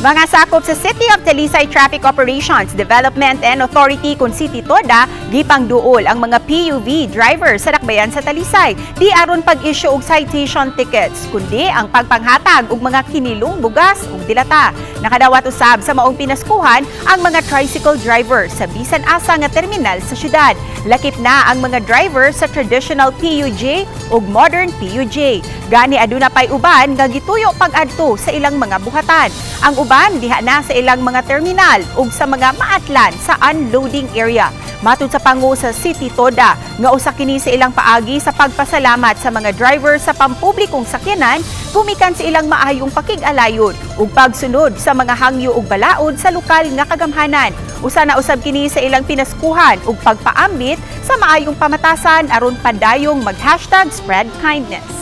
Mga sakop sa City of Talisay Traffic Operations Development and Authority kung City TODA, gipangduol ang mga PUV driver sa dakbayan sa Talisay. Di aron pag-issue og citation tickets, kundi ang pagpanghatag og mga kinilong bugas ug dilata. Nakadawat usab sa maong pinaskuhan ang mga tricycle driver sa bisan asa nga terminal sa syudad. Lakip na ang mga driver sa traditional PUJ ug modern PUJ. Gani aduna pay uban nga gituyo pag-adto sa ilang mga buhatan. Ang uban diha na sa ilang mga terminal ug sa mga maatlan sa unloading area. Matud sa pangu sa City Toda nga usa kini sa ilang paagi sa pagpasalamat sa mga driver sa pampublikong sakyanan gumikan sa ilang maayong pakig-alayon ug pagsunod sa mga hangyo ug balaod sa lokal nga kagamhanan. Usa na usab kini sa ilang pinaskuhan ug pagpaambit sa maayong pamatasan aron padayong mag #SpreadKindness.